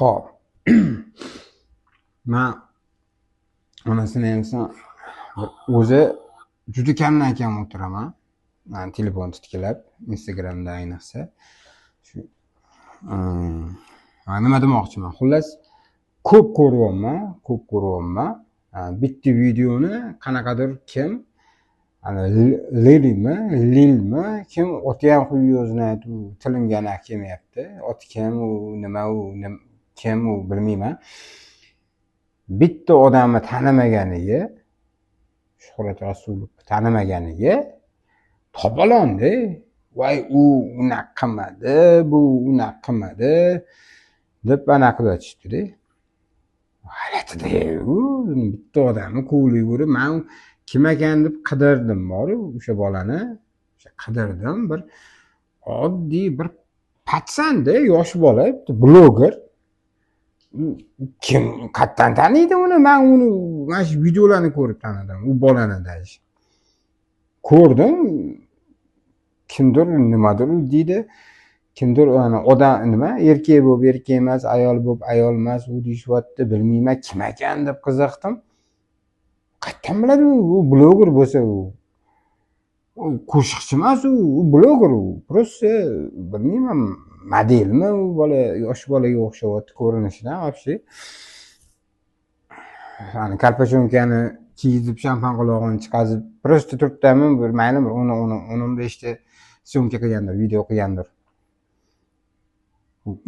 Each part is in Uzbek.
Xo'p. Man onasini ham o'zi juda kamdan kam o'tiraman. Man telefon titkilab, Instagramda ayniqsa. Shu nima demoqchiman? Xullas, ko'p ko'ryapman, ko'p ko'ryapman. Bitta videoni qanaqadir kim ana Lilimi, Lilmi, kim oti ham qo'yib u tilimga aniq kelmayapti. Oti kim u, nima u, kim u bilmayman. Bitta odamni tanimaganiga, Shuhrat Rasulov tanimaganiga topalondi. Voy u unaqa qilmadi, bu unaqa qilmadi deb anaqa qilib yotishdi-da. G'alatida u bitta odamni ko'ngli ko'rib, men kim ekan deb qidirdim, bor-u o'sha bolani, o'sha qidirdim, bir oddiy bir patsanda yosh bola, bitta bloger. Kim qayerdan taniydi uni? Men uni mana shu videolarni ko'rib tanidim, u bolani даже. Ko'rdim, kimdir nimadir deydi, kimdir ana odam nima, erkak bo'lib erkak emas, ayol bo'lib ayol emas, u deyishyapti, bilmayman kim ekan deb qiziqdim. Qayerdan biladi u bloger bo'lsa u qo'shiqchi emas, u bloger u. Просто bilmayman, modelmi u bola, yosh bolaga o'xshayapti ko'rinishidan вообще. Ana kalpachonkani kiygizib, shampan qulog'ini chiqazib, просто turibdimi, bir mayli bir 10-15 ta syomka qilgandir, video qilgandir.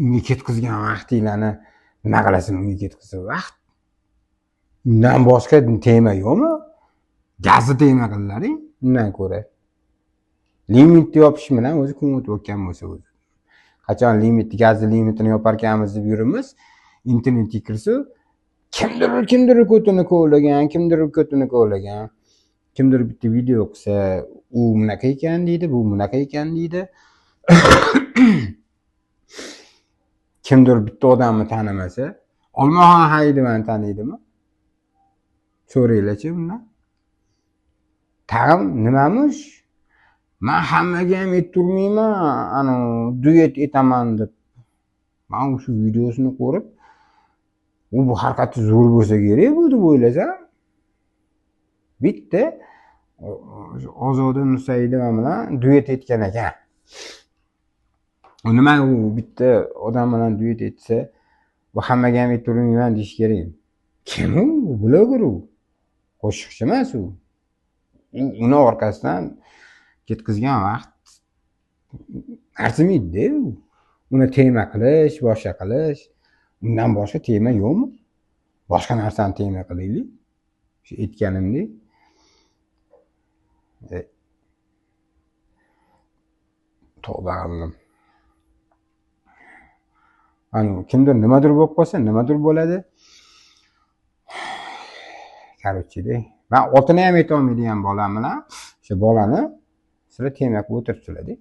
Unga ketkizgan vaqtinglarni nima qilasan unga ketkizib vaqt? Undan boshqa tema yo'qmi? Gazni tema qillaring undan ko'ra. Limitni yopish bilan o'zi kun o'tayotgan bo'lsa o'zi. Qachon limitni, gazni limitini yoparkanmiz deb yuribmiz, internetga kirsa, kimdir ko'tini kovlagan, kimdir ko'tini kovlagan, kimdir bitta video qilsa, u bunaqa ekan deydi, bu bunaqa ekan deydi. Kimdir bitta odamni tanimasa, Olmaxon Haydovani taniydimi? So'ranglarchi bundan. Tag'in nimamish? Men hammaga ham aytturmayman, ana duet etaman deb. Men o'sha videosini ko'rib, u bu harakati zo'r bo'lsa kerak bu deb o'ylasam, bitta Ozoda Nusaydova bilan duet etgan ekan. U nima u bitta odam bilan duet etsa, bu hammaga ham aytturmayman deyish kerak. Kim u? Bloger u. Qo'shiqchi emas u. Uni orqasidan ketkizgan vaqt arzimaydi-da u. Uni tema qilish, boshqa qilish, undan boshqa tema yo'qmi? Boshqa narsani tema qilaylik. Shu aytganimdek. Tavba qildim. Ana kimdir nimadir bo'lib qolsa, nimadir bo'ladi. Короче-da, men otini ham ayta olmaydigan bolam bilan o'sha bolani sizlar tema qilib o'tiribsizlar-da.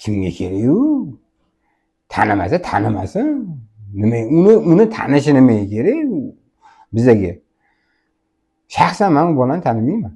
Kimga kerak u? Tanimasa tanimasin. Nima uni tanishi nimaga kerak bizaga? Shaxsan men u bolani tanimayman.